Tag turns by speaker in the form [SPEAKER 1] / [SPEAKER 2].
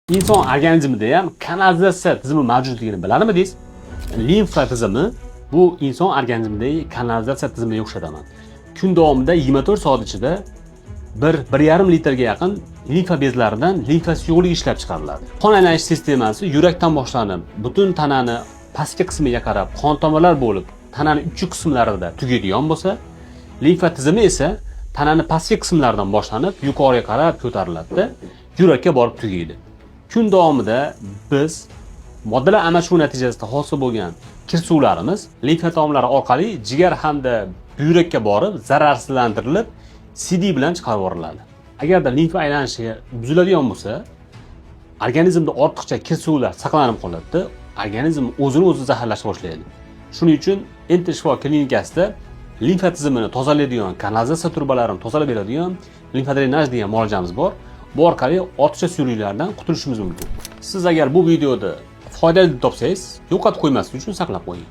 [SPEAKER 1] Inson organizmida ham kanalizatsiya tizimi mavjudligini bilarmidingiz? Limfa tizimi bu inson organizmidagi kanalizatsiya tizimiga o'xshataman. Kun davomida 24 soat ichida 1-1,5 litrga yaqin limfa bezlaridan limfa suyuqligi ishlab chiqariladi. Qon aylanish sistemasi yurakdan boshlanib, butun tanani pastki qismiga qarab qon tomirlar bo'lib, tanani uchi qismlarida tugaydigan bo'lsa, limfa tizimi esa tanani pastki qismlaridan boshlanib, yuqoriga qarab ko'tariladida, yurakka borib tugaydi. Kun davomida biz moddalar almashuvi natijasida hosil bo'lgan kir suvlarimiz limfa tomirlari orqali jigar hamda buyrakka borib zararsizlantirilib, sidik bilan chiqarib yuboriladi. Agarda limfa aylanishi buziladigan bo'lsa, organizmda ortiqcha kir suvlar saqlanib qoladida, organizm o'zini o'zi zaharlashni boshlaydi. Shuning uchun Enter shifo klinikasida limfa tizimini tozalaydigan, kanalizatsiya trubalarini tozalab beradigan limfodrenaj degan muolajamiz bor. Bu orqali ortiqcha suyuqliklardan qutulishimiz mumkin. Siz agar bu videoda foydali deb topsangiz, yo'qotib qo'ymaslik uchun saqlab qo'ying.